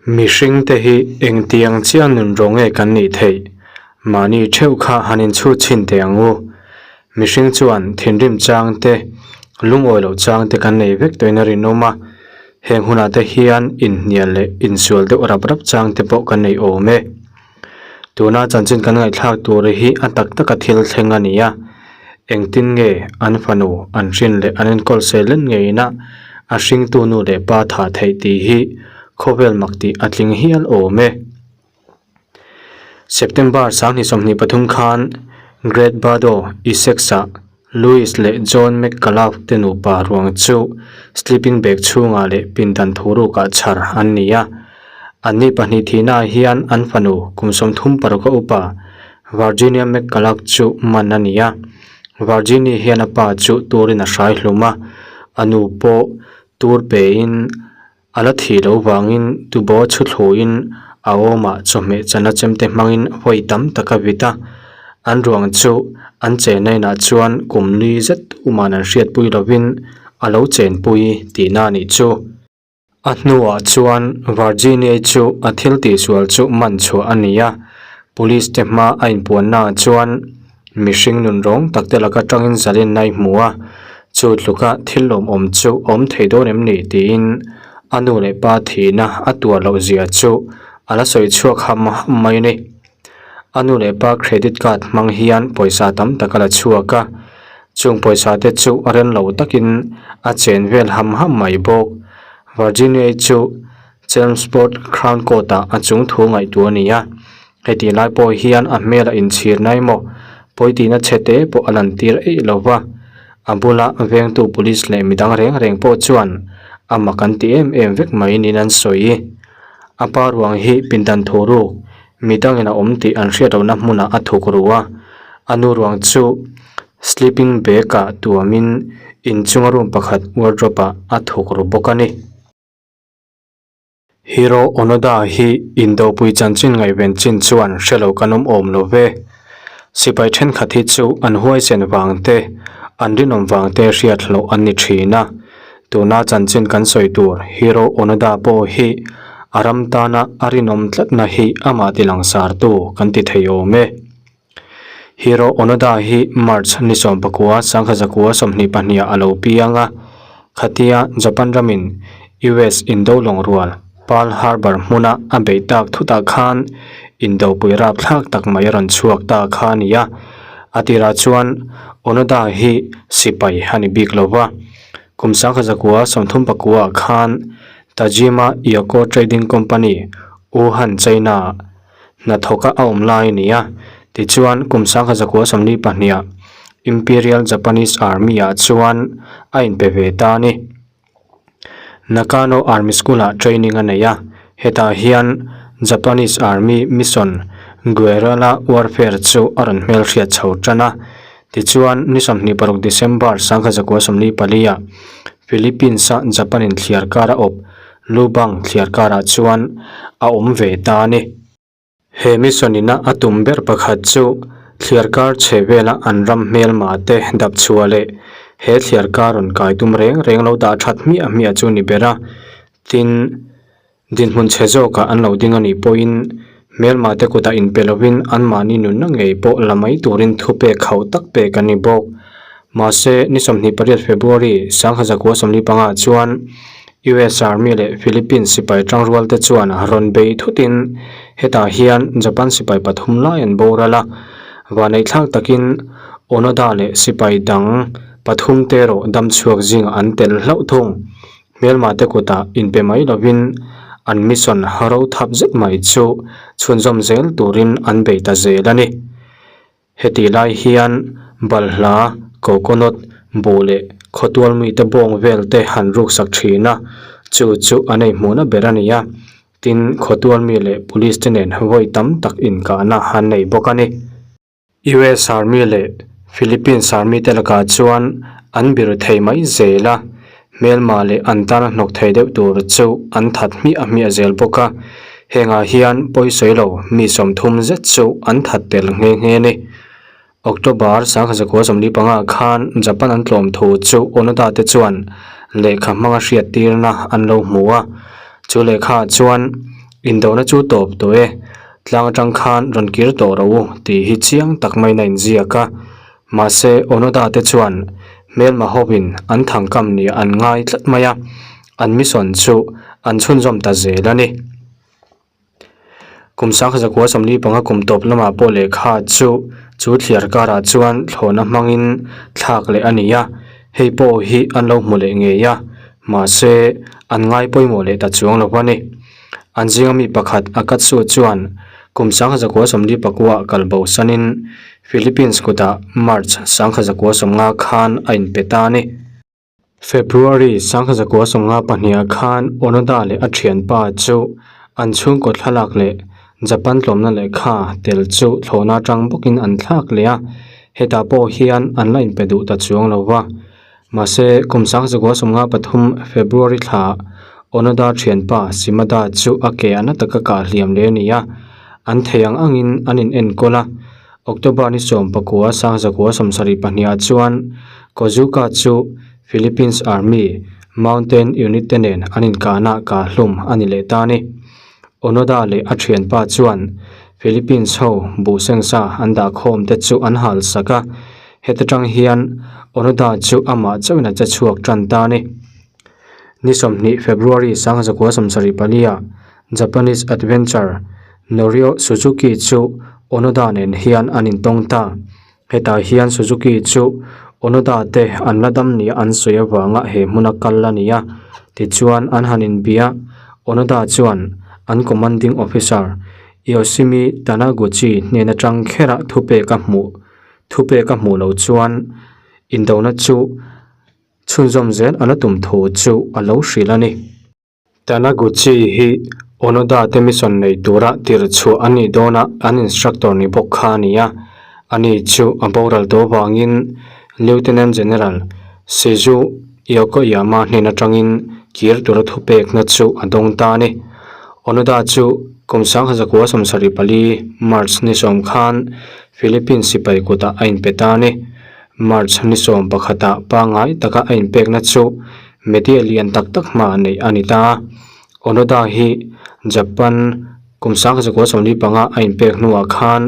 Mihring te hi engtiang chiah nun rawh nge kan nih theih? Mahni theuh kha han inchhut chhin teh ang u. Mihring chuan thinrim chang te, lungawi loh chang te kan nei vek tawhin a rinawm a. Heng hunah te hian inhnial leh insual deuh rap rap chang te pawh kan nei awm e. Tuna chanchin kan ngaihthlak tur hi a tak taka thil thleng a ni a, engtin nge an fanu an hrin leh an enkawl seilen ngeina a hringtu nu leh pa thah theih tih hi khawvel mak tih a tling hial awm e. September 2023 khan Great Bado, Essex-ah Louis leh John McCullough te nupa ruang chu sleeping bag chhungah leh pindan thurukah chhar an ni a. Anni pahnih thihnaah hian an fanu kum 36 a upa Virginia McCullough chu man a ni a. Virginia hian a pa chu turin a hrai hlum a, a nu pawh tur pein A la thih loh vangin tubo chhu thluin a awmah chawhmeh chana chemte hmangin vawi tam tak a vit a. An ruang chu an chenna inah chuan kum li zet uman an hriatpui lovin a lo chenpui tihna a nih chu. A hnuah chuan Virginia-i chu a thil tihsual chu man chhuah a ni a, police te hma a inpuannaah chuan Mihring nun rawng tak te laka tangin zalenna i hmu a, chu tluka thil lawmawm chu awm thei dawn em ni tiin a nu leh pa thihna a tuar loh zia chu a la sawi chhuak ham ham mai a ni. A nu leh pa credit card hmang hian pawisa tam tak a la chhuak a, chung pawisa te chu a rem lo takin a chen vel ham ham mai bawk. Virginia-i chu Chelmsford Crown Court-ah a chung thu ngaihtuah a ni a. Heti lai pawh hian a hmel a inchhir nai maw? Pawitihna chhe te pawh a lantir eih lo va. A bula vengtu police leh midang reng reng pawh chuan a mak an ti em em vek mai niin an sawi. A pa ruang hi pindan thu ruk, midangin a awm tih an hriat lohna hmunah a thuk ru a. A nu ruang chu sleeping bag-ah tuamin inchunga room pakhat wardrobe-ah a thuk ru bawk a ni. Hiro Onoda hi indopui chanchin ngaihven chin chuan hre lo kan awm awm lo ve. Sipai thenkhat hi chu an huaisen vang te, an rinawm vang te hriat hlawh an ni thin a. Tuna chanchin kan sawi tur Hiro Onoda pawh hi a ram tana a rinawm tlatna hi amah tilangsartu kan ti thei awm e. Hiro Onoda hi March ni 19, 1922 ah a lo piang a, khatia Japan ramin US indo lawng rual Pearl Harbor hmuna a beih tak thutah khan indopui rapthlak tak mai a rawn chhuak ta kha a ni a. A tirah chuan Onoda hi sipai a ni bik lo va, kum 1939 ah khan Tajima Yoko Trading Company, Wuhan, China-ah Hnathawka a awm lai a ni a, tichuan kum 1942 ah Imperial Japanese Army ah chuan a inpe ve ta a ni. Nakano Army School ah training a nei a, hetah hian Japanese Army mission Guerrilla Warfare chu a rawn hmelhriat chho tan a, tichuan ni 26 December 1944 ah Philippines a Japan in thliar kar a awp Lubang thliar karah chuan a awm ve ta a ni. He mission ina a tum ber pakhat chu thliar kar chhe vela an ram hmelma te dap chhuah leh he thliar kar rawn kai tum reng reng lo dah that hmiah hmiah chu ni ber a. Tin, dinhmun chhe zawkah an lo ding a nih pawhin hmelma te kutah inpe lovin anmahni nunna ngei pawh la mai turin thupek hauh tak pek a ni bawk. Mahse, ni 28 February 1945 chuan US Army leh Philippines sipai tangrual te chuan rawn bei thutin hetah hian Japan sipai pathum lai an boral a, vaneihthlak takin Onoda leh sipai dang pathum te erawh damchhuak zingah an tel hlauh thung. Hmelma te kutah inpe mai lovin an mission ro thap zet mai chu chhunzawm zel turin an bei ta zel a ni. Hetih lai hian balhla, coconut, buh leh khawtual mite bawng vel te han ruksak thin a, chu chu an ei hmuhna ber a ni a. Tin, khawtual mi leh police te nen vawi tam tak inkahna an nei bawk a ni. US Army leh Philippines Army te lakah chuan an bir thei mai zel a, hmelma leh an tana hnawk thei deuh tur chu an that hmiah hmiah zel bawk a, hengah hian pawisawi lo mi 30 zet chu an that tel nghe nghe a ni. October 1945 khan Japan an tlawm thu chu Onoda te chuan lehkha hmanga hriattirna an lo hmu a, chu lehkhaah chuan. Indona chu tawp tawh e, tlang atang khan rawn kir tawh rawh u tih hi chiang tak maiin a inziak a. Mahse, Onoda te chuan hmelma hovin an thangkam nia an ngai tlat mai a, an mission chu an chhunzawm ta zel a ni. Kum sangkhat zakua 45 kum tawp lamah pawh lehkha chu chu thliar karah chuan thlawhna hmangin thlak leh a ni a, hei pawh hi an lo hmu leh ngei a, mahse an ngai pawimawh leh ta chuang lo a ni. An zinga mi pakhat Akatsu chuan kum sangkhat zakua 44 kal bosanin Philippines kutah March sangkhat zakua 50 khan a inpe ta a ni. February 1952 khan Onoda leh a thianpa chu an chhungkaw thlalak leh Japan tlawmna lehkha tel chu thlawhna atang bawkin an thlak leh a, hetah pawh hian an la inpe duh ta chuang lo va. Mahse, kum 1953 February thla Onoda thianpa Shimada chu a ke a na taka kah hliam leh a ni a, an thei ang angin an in enkawl a. October ni 19 1972 chuan Kozuka chu Philippines Army Mountain Unit te nen an inkahna kahhlum a ni leh ta a ni. Onoda leh a thianpa chuan Philippines ho buhsengsa an dahkhawm te chu an hal sak a, heta tang hian Onoda chu amah chauhin a che chhuak tan ta a ni. Ni 20 February 1974 ah Japanese adventure Norio Suzuki chu Onoda nen hian an intawng ta. Hetah hian Suzuki chu Onoda te an la dam nia an sawi avanga he hmuna kal a ni a, tichuan an han inbia. Onoda chuan an commanding officer Yoshimi Tanaguchi hnen atang kherah thupek a hmuh thupek a hmuh loh chuan indona chu chhunzawm zel a la tum thu chu a lo hrilh a ni. Tanaguchi hi Onoda te mission nei tura tir chhuah a nih dawna an instructor ni bawk kha a ni a, ani chu a boral tawh avangin Lieutenant General Seiju Yokoyama hnen atangin kir tura thupekna chu a dawng ta a ni. Onoda chu kum 1974 March ni sawm khan Philippines sipai kutah a inpe ta a ni. March ni sawm pakhatah pangngai taka a inpekna chu Media lian tak tak hma neih a ni ta a. Onoda hi Japan kum 1945 a inpek hnuah khan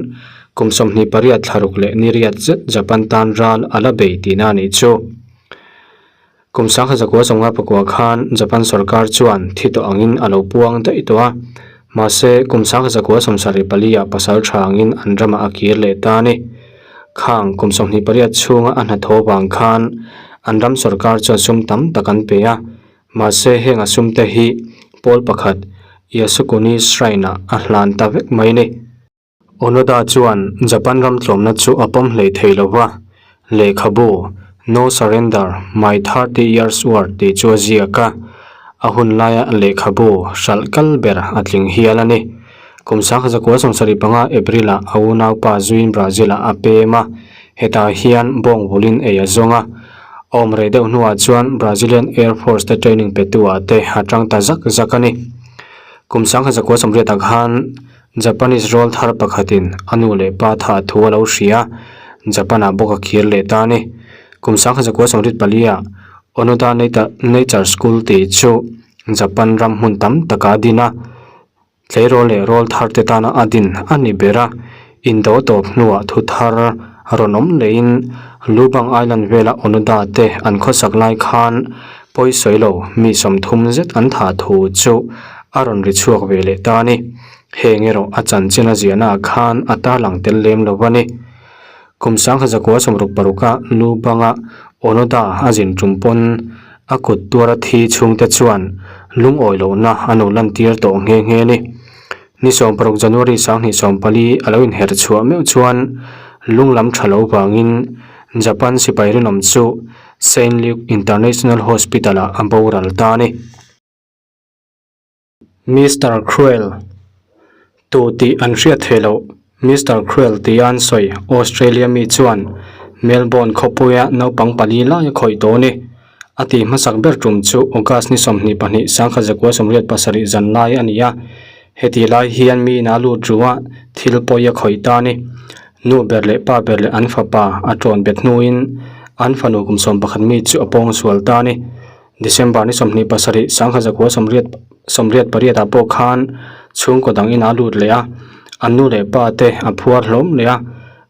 kum 28 thlaruk leh ni riat zet Japan tan ral a la bei tihna a nih chu. Kum 1959 khan Japan sorkar chuan thi tawh angin a lo puang daih tawh a. Mahse, kum 1974 ah pasal tha angin an ramah a kir leh ta a ni. Khang kum 28 chhunga a hnathawh vang khan an ram sorkar chuan sum tam tak an pe a, mahse heng a sum te hi pawl pakhat Yasukuni Shrine ah a hlan ta vek mai a ni. Onoda chuan Japan ram tlawmna chu a pawm hlei thei lo va, lehkhabu No Surrender, My 30 Years War tih chu a ziak a, a hun laia lehkhabu hralh kal ber a tling hial a ni. Kum 1975 April-ah a unaupa zuiin Brazil-ah a pem a, hetah hian bawng vulin ei a zawng a. A awm reh deuh hnuah chuan Brazilian Air Force te training petu-ah te a tang ta zak zak a ni. Kum 1980 khan Japanese rawl thar pakhatin a nu leh pa thah thu a lo hria a, Japan-ah bawk a khir leh ta a ni. Kum 1984-ah Onoda Nature School tih chu Japan ram hmun tam taka a din a. Tleirawl leh rawl thar te tana a din a ni ber a, indo tawp hnuah thu thar rawn awm leiin Lubang Island vela Onoda te an khawsak lai khan pawi sawi lo mi 30 zet an thah thu chu a rawn ri chhuak ve leh ta a ni. Heng erawh a chanchin a ziahnaah khan a tarlang tel lem lo a ni. Kum 1966 a Lubanga Onoda a zin tum pawn a kut tuara thi chhungte chuan lungawi lohna a lo lantir tawh nghe nghe a ni. Ni 16 January 2014 a lo inher chhuah meuh chuan lung lam tha lo vangin Japan sipai rinawm chu Saint Luke International Hospital-ah a boral ta a ni. Mister Cruel tu tih an hriat theih loh. Mister Cruel tia an sawi Australia mi chuan Melbourne khawpuia naupang pali lai a khawih tawh a ni. A tih hmasak ber tum chu August ni 22 1987 zan lai a ni a. Heti lai hian mi ina lut ru a thil pawi a khawih ta a ni. Nu ber leh pa ber leh an fapa a tawn bet hnuin an fanu kum 11 mi chu a pawng sual ta a ni. December ni 27 1988 ah pawh khan Chhungkaw dang inah a lut leh a, an nu leh pa te a phuar hlawm leh a,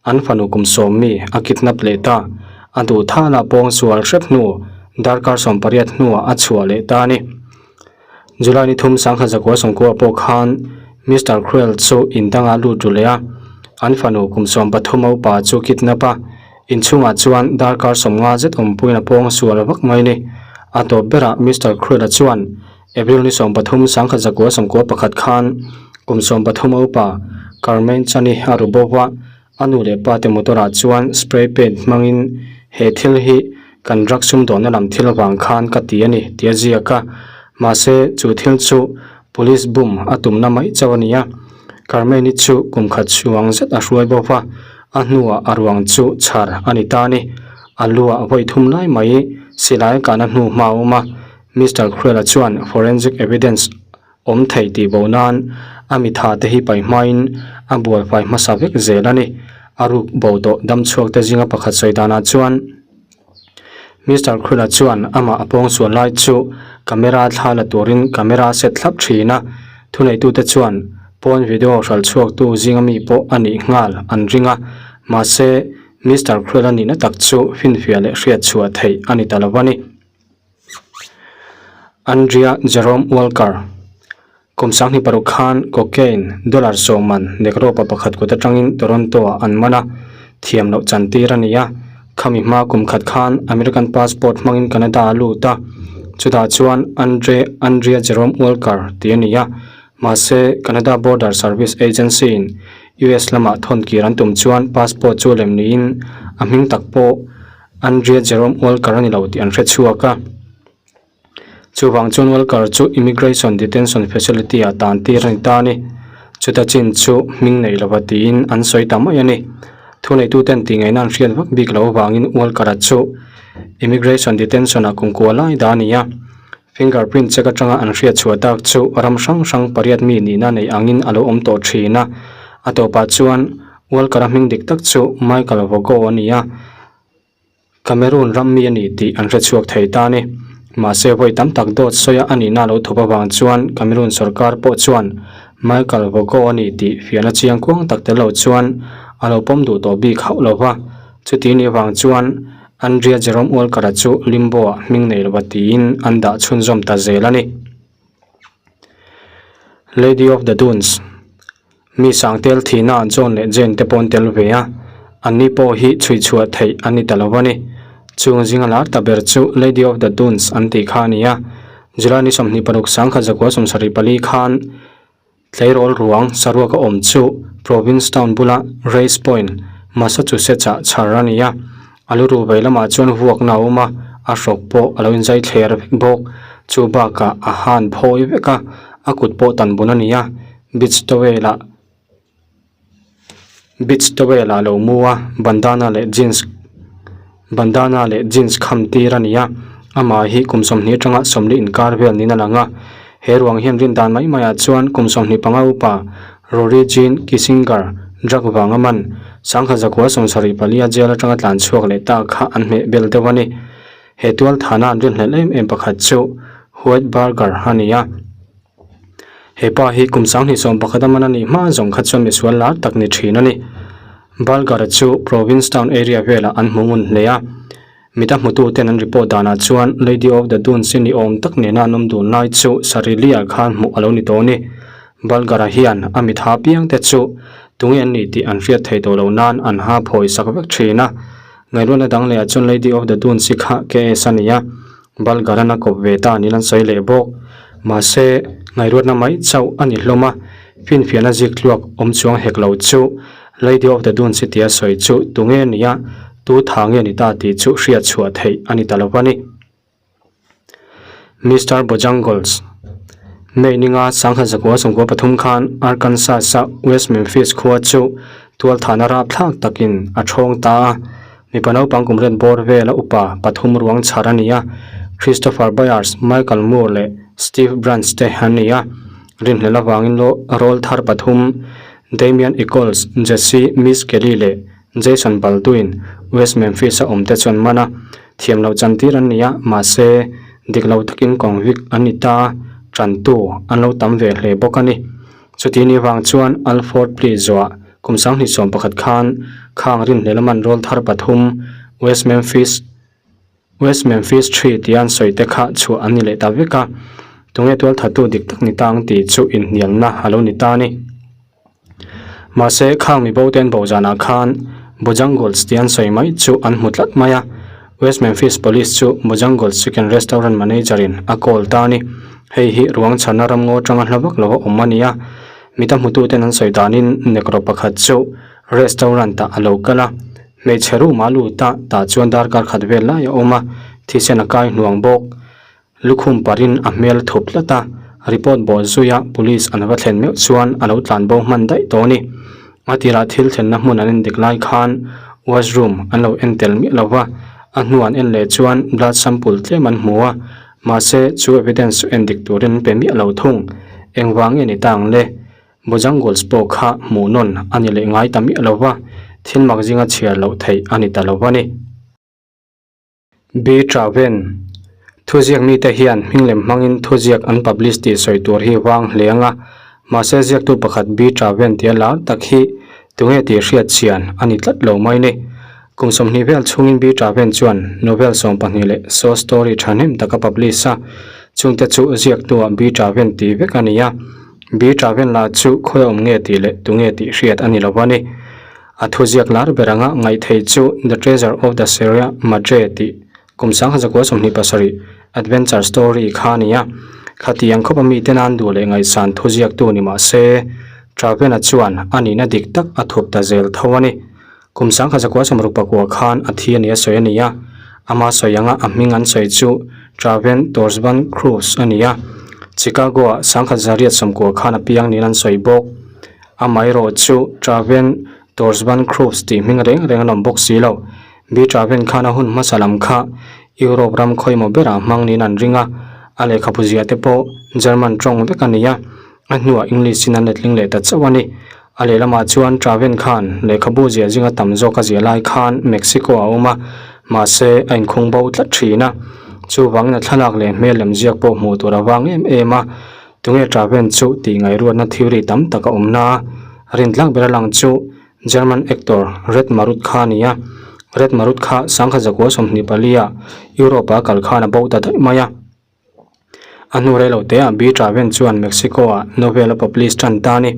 an fanu kum sawm mi a kidnap leh ta. A duh thala pawng sual hrep hnu darkar 18 hnuah a chhuah leh ta a ni. July ni thum sangkhat zakua sawmkua pawh khan Mister Cruel chu in dangah lut ru leh a, an fanu kum 13 a upa chu kidnap a, inchhungah chuan darkar 50 zet awmpuiin a pawng sual vak mai ni. A tawp berah Mister Cruel-a chuan April ni 13 sangkhat zakua 91 khan kum 13 a upa Carmen Chan-i a ru bo va, A nu leh pa te motor ah chuan spray paint hmangin he thil hi kan drug sumdawnna lam thil avang khan ka ti a ni tih a ziak a. Mahse chu thil chu police bum a tumna mai chauh a ni a. Carmen-i chu kum khat chhuang zet a hruai bawk a, a hnuah a ruang chu chhar a ni ta a ni. A luah vawi thum lai mai silai a kahna hnu hma a awm a, Mister Cruel-a chuan forensic evidence awm thei tih bo nan a mitha te hi pai hmain a bual fai hmasa vek zel a ni. A ruk bo tawh dam chhuak te zinga pakhat sawi danah chuan Mister Khula chuan amah a pawng sual lai chu camera thla la turin camera a set thlap thin a, thuneitute chuan pawn video hralh chhuaktu zinga mi pawh a nih nghal an ring a, mahse Mister Khula nihna tak chu finfiah leh hriat chhuah theih a ni ta lo a ni. Andrea Jerome Walker, Kum 26 khan cocaine dollar sawm man Negro pa pakhat kut atangin Toronto-ah an man a, thiam loh chantir a ni a. Khami hma kum khat khan American passport hmangin Canada a lut a, chutah chuan Andre Andrea Jerome Walker tih a ni a. Mahse, Canada Border Service Agency-in US lamah thawn kir an tum chuan passport chu lem niin a hming tak pawh Andrea Jerome Walker a ni lo tih an hre chhuak a. Chuvang chuan Walker chu Immigration Detention Facility ah tan tir a ni ta a ni. Chuta chin chu hming nei lova tiin an sawi ta mai a ni. Thuneituten tih ngaihna an hriat vak bik loh avangin Walker-a chu Immigration Detention ah kumkua lai dah a ni a. Fingerprint check atanga an hriat chhuah tak chu ram hrang hrang pariat mi nihna nei angin a lo awm tawh thin a. A tawpah chuan Walker-a hming dik tak chu Michael Vogo a ni a, Cameroon ram mi a ni tih an hre chhuak thei ta a ni. Mahse, vawi tam tak dawt sawia a nihna lo thup avang chuan Cameroon sorkar pawh chuan Michael Vogo a ni tih fiahna chiang kuang tak tel lo chuan a lo pawm duh tawh bik hauh lo va. Chuti ni avang chuan Andrea Jerome Walker-a chu limbo-ah hming nei lova tiin an dah chhunzawm ta zel a ni. Lady of the Dunes. Mi sangtel thihna John leh Jane te pawh an tel ve a, anni pawh hi chhui chhuah theih an ni ta lo a ni. Chung zinga lar ta ber chu Lady of the Dunes an tih kha a ni a, July ni 26 1974 khan tleirawl ruang saruak a awm chu Provincetown bula Race Point, Massachusetts-ah chhar a ni a. A lu ru vei lamah chuan vuakna a awm a, a hrawk pawh a lo inzai thler vek bawk. Chu bakah a han phawi vek a, a kut pawh tan bun a ni a, beach towel ah beach towel ah a lo mu a, bandana leh jeans bandana leh jeans kham tir a ni a, amah hi kum 20 atanga 40 inkar vel niin a lang a, he ruang hian rin dan mai mai ah chuan kum 25 upa Rory Jean Kissinger drug vanga man 1974 a jail atanga tlan chhuak leh ta kha an hmeh bel deuh a ni. He tual thana an rinhlelh em em pakhat chu White Burger a ni a. He pa hi kum 2021 a man a nih hma zawng kha chuan misual lar tak ni thin a ni. Bulger-a chu Provincetown area velah an hmu ngun hle a. Mita hmututen an report danah chuan Lady of the Dunes i ni awm tak nena an awm dun lai chu Sarilia khan hmuh a lo ni tawh a ni. Bulgar-a hian a mitha piangte chu tunge an ni tih an hriat thei tawh lo nan an ha phawi sak vek thin a. Ngaihruatna dang lehah chuan Lady of the Dunes i kha KS a ni a, Bulgar-a'n a kawp ve ta niin an sawi leh bawk. Mahse, ngaihruatna mai chauh a ni hlawm a, finfiahna ziktluak awm chuang hek lo chu Lady of the Dunes i tia sawi chu tunge ni a, tu tha nge ni ta tih chu hriat chhuah theih a ni ta lo a ni. Mister Bojangles, May ninga 1993 khan Arkansas-a West Memphis khua chu tualthahna rapthlak takin a thawng ta a. Mipa naupang kum riat bawr vela upa pathum ruang chhar a ni a, Christopher Byers, Michael Moore leh Steve Branch te an ni a. Rinhlelh avangin rawl thar pathum Damian Echols, Jesse Misskelley leh Jason Baldwin, West Memphis-a awmte chuan man a, thiam loh chantir an ni a, mahse, dik lo takin convict an ni ta a, tantu an lo tam ve hle bawk a ni. Chuti ni vang chuan Alford Plea zuah kum 2011 khan khang rinhlel a man rawl thar pathum West Memphis West Memphis Three tia an sawi te kha chhuah an ni leh ta vek a, tunge tualthattu dik tak ni ta ang tih chu inhnialna a lo ni ta a ni. Mahse, khang mibo te an bo zanah khan Bojangles tia an sawi mai chu an hmu tlat mai a, West Memphis Police chu Bojangles Chicken Restaurant manager in a call ta a ni. Hei hi ruang chhanna ramngaw atanga hla vak lo a awm a ni a, mita hmututen an sawi danin negro pakhat chu restaurant ah a lo kal a. Hmeichhe room a lut a, tah chuan darkar khat vel lai a awm a, thisen a kai hnuang bawk. Lukhum parin a hmel thup tlat a, report bawh zui a police an va thlen meuh chuan a lo tlan bo hman daih tawh a ni. A tirah thil thlenna hmun an endik lai khan washroom an lo en tel miah lo va, a hnu an en leh chuan blood sample tlem an hmu a, mahse chu evidence chu endik turin an pe miah lo thung. Engvang nge ni ta ang le? Bojangles pawh kha hmuh nawn a ni leh ngai ta miah lo va, thil mak zinga chhiar loh theih a ni ta lo a ni. B. Traven, Thuziak mite hian hming lem hmangin thuziak an publish tih sawi tur hi vang hle ang a, mahse ziaktu pakhat B. Traven tia lar tak hi tunge tih hriat chian a ni tlat lo mai ni. Kum 20 vel chhungin B. Traven chuan novel 12 leh short story thahnem tak a publish a, chungte chu ziaktuah B. Traven tih vek a ni a. B. Traven lah chu khawi awm nge tih leh tunge tih hriat a ni lo a ni. A thuziak lar ber anga ngaihtheih chu The Treasure of the Sierra Madre tih kum 1927 adventure story kha a ni a. Khatiang khawpa mite nan duh leh ngaihsan thuziaktu ni mah se, Traven-a chuan a nihna dik tak a thup ta zel tho a ni. Kum 1969 khan a thi a ni a sawi a ni a, ama sawi anga a hming an sawi chu Traven Torsban Cruz a ni a, Chicago-ah 1990 khan a piang niin an sawi bawk. Amaherawh chu Traven Torsban Cruz tih hming reng reng an awm bawk si lo. B. Traven khan a hun hmasa lam kha Europe ram khawimaw berah hmang niin an ring a, a lehkhabu ziah te pawh German tawng vek a ni a, a hnuah English-in an letling leh ta chauh a ni. A lehlamah chuan Traven khan lehkhabu ziah zinga tam zawk a ziah lai khan Mexico a awm a, mahse a inkhung bo tlat thin a. Chuvangin a thlalak leh hmel lem ziak pawh hmuh tur a vang em em a. Tunge Traven chu tih ngaihruatna theory tam tak a awm na a, rintlak ber a lang chu German actor Red Marut kha a ni a. Red Marut kha 1924 ah Europe-a a kal khan a bo ta daih mai a. A hnu rei lo teah B. Traven chuan Mexico-ah novel a publish tan ta a ni.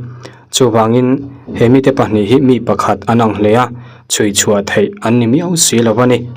Chuvangin, he mite pahnih hi mi pakhat an ang hle a, chhui chhuah theih an ni miau si lo a ni.